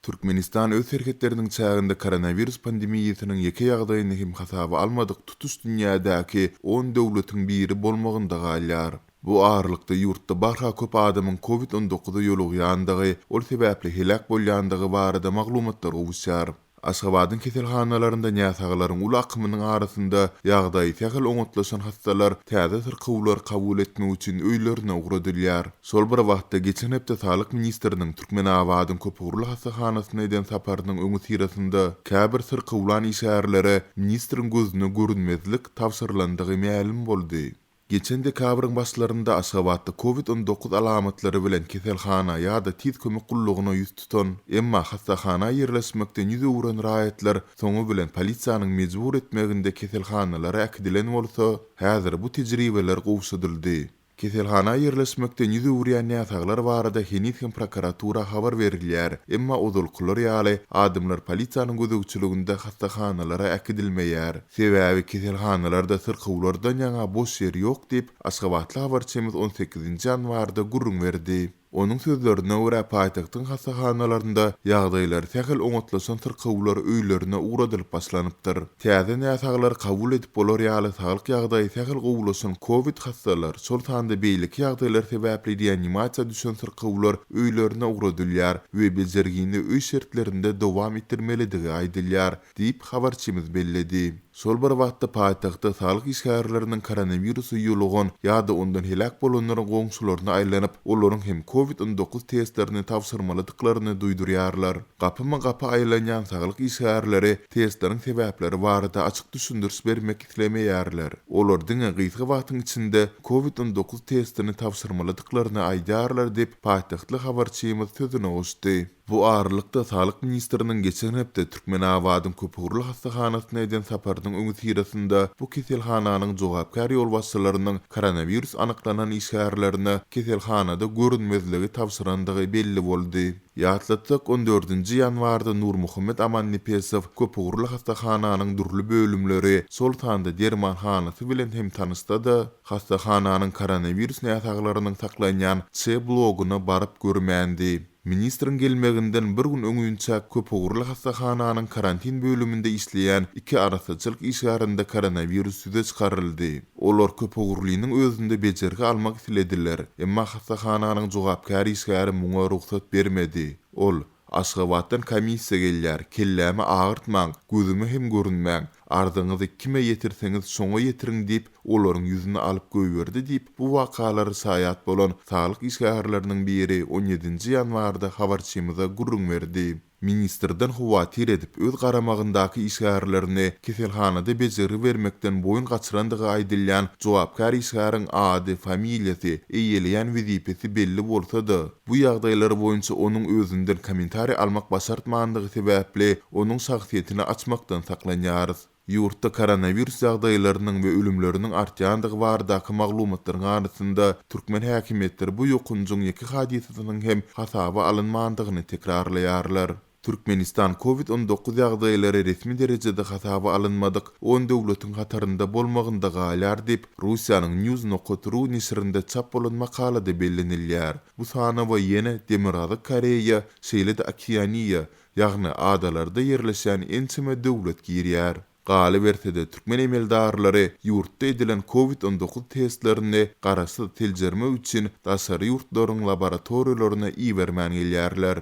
Türkmenistan öz serhetleriniň çäginde koronawirus pandemiýasynyň ýeke ýagdaýyny hem hasaba almadyk tutuş dünýädäki on döwletiň biri bolmagynda galýar. Bu aralykda ýurtda barha köp adamyň covid on dokuza ýolugýandygy, ol sebäpli heläk bolýandygy barada maglumatlar gowuşýar. Aşgabadyň keselhanalarynda näsaglaryň uly akymynyň arasynda ýagdaýy sähel oňatlaşan hassalar täze syrkawlary kabul etmek üçin öýlerine ugradylýar. Şol bir wagtda, geçen hepde saglyk ministriniň Türkmenabadyň köpugurly hassahanasyna eden saparynyň öňüsyrasynda käbir syrkawlan işgärlere ministriň gözüne görünmezlik tabşyrylandygy mälim boldy. Geçen dekabryň başlarynda Aşgabatda covid 19 alamatlary bilen keselhana ýa-da tiz kömek gullugyna ýüz tutan, emma hassahana ýerleşmekden ýüz öwren raýatlar soňy bilen polisiýanyň mejbur etmeginde keselhanalara äkidilen bolsa, häzir bu tejribeler gowşadyldy. Keselhana ýerleşmekden ýüz öwürýän näsaglar barada heniz hem prokuratura habar berilýär, emma ozalkylar ýaly, adamlar polisiýanyň gözegçiliginde hassahanalara äkidilmeýär. Sebäbi keselhanalarda syrkawlardan ýaňa boş ýer ýok diýip, aşgabatly habarçymyz on sekizinji ýanwarda gürrüň berdi. Onuň sözlerine görä, paýtagtyň hassahanalarynda ýagdaýlary sähel oňatlaşan syrkawlar öýlerine ugradylyp başlanypdyr. Täze näsaglary kabul edip bolar ýaly saglyk ýagdaýy sähel gowulaşan kowid hassalar, şol sanda beýleki ýagdaýlar sebäpli reanimasiýa düşen syrkawlar öýlerine ugradylýar we bejergini öý şertlerinde dowam etdirmelidigi aýdylýar diýip, habarçymyz belledi. Şol bir wagtda, paýtagtda saglyk işgärleriniň koronawirusa ýolugan ýa-da ondan heläk bolanlaryň goňşularyna aýlanyp, olaryň hem covid 19 testlerini tabşyrmalydyklaryny duýdurýarlar. Gapyma-gapy aýlanýan saglyk işgärleri testleriň sebäpleri barada açyk düşündiriş bermek islemeýärler. Olar diňe gysga wagtyň içinde covid 19 testini tabşyrmalydyklaryny aýdýarlar diýip, paýtagtly habarçymyz sözüne goşdy. Bu aralykda, saglyk ministriniň geçen hepde Türkmenabadyň köpugurly hassahanasyna eden saparynyň öňüsyrasynda bu keselhananyň jogapkär ýolbaşçylarynyň koronawirus anyklanan işgärlerine keselhanada görünmezligi tabşyrandygy belli boldy. Ýatlatsak, on dördünji ýanwarda Nurmuhammet Amannepesow köpugurly hassahananyň dürli bölümleri, şol sanda dermanhanasy bilen hem tanyşsa-da, hassahananyň koronawirus näsaglarynyň saklanýan C bloguna baryp görmändi. Ministriň gelmeginden bir gün öňinçä köpugurly hassahananyň karantin bölüminde işleýän iki arassaçylyk işgärinde koronawirus ýüze çykaryldy. Olar köpugurlynyň özünde bejergi almak islediler, emma hassahananyň jogapkär işgäri muňa rugsat bermedi. Ol, Aşgabatdan komissiýa gelýär, kellämi agyrtmaň, gözüme hem görünmäň, arzyňyzy kime ýetirseňiz şoňa ýetiriň diýip, olaryň ýüzüni alyp goýberdi diýip, bu wakalara şaýat bolan saglyk işgärleriniň biri on ýedinji ýanwarda habarçymyza gürrüň berdi. Ministrden howatyr edip, öz garamagyndaky işgärlerini keselhanada bejergi bermekden boýun gaçyrandygy aýdylýan jogapkär işgäriň ady, familiýasy, eýeleýän wezipesi belli bolsa-da, bu ýagdaýlar boýunça onuň özünden kommentariý almak başartmandygy sebäpli, onuň şahsyýetini açmakdan saklanýarys. Ýurtda koronawirus ýagdaýlarynyň we ölümleriniň artýandygy baradaky maglumatlaryň arasynda, türkmen häkimiýetleri bu ýokanjyň ýeke hadysasynyň hem hasaba alynmandygyny tekrarlaýarlar. Türkmenistan covid 19 ýagdaýlary resmi derejede hasaba alynmadyk on döwletiň hatarynda bolmagynda galýar diýip, Russiýanyň News nokat ru neşirinde çap bolan makalada bellenilýär. Bu sanawa ýene Demirgazyk Koreýa, şeýle-de Okeaniýa, ýagny adalarda ýerleşýän ençeme döwlet girýär. Galyberse-de, türkmen emeldarlary ýurtda edilen covid 19 testlerini garaşsyz seljermek üçin daşary ýurtlaryň laboratoriýalaryna ibermän gelýärler.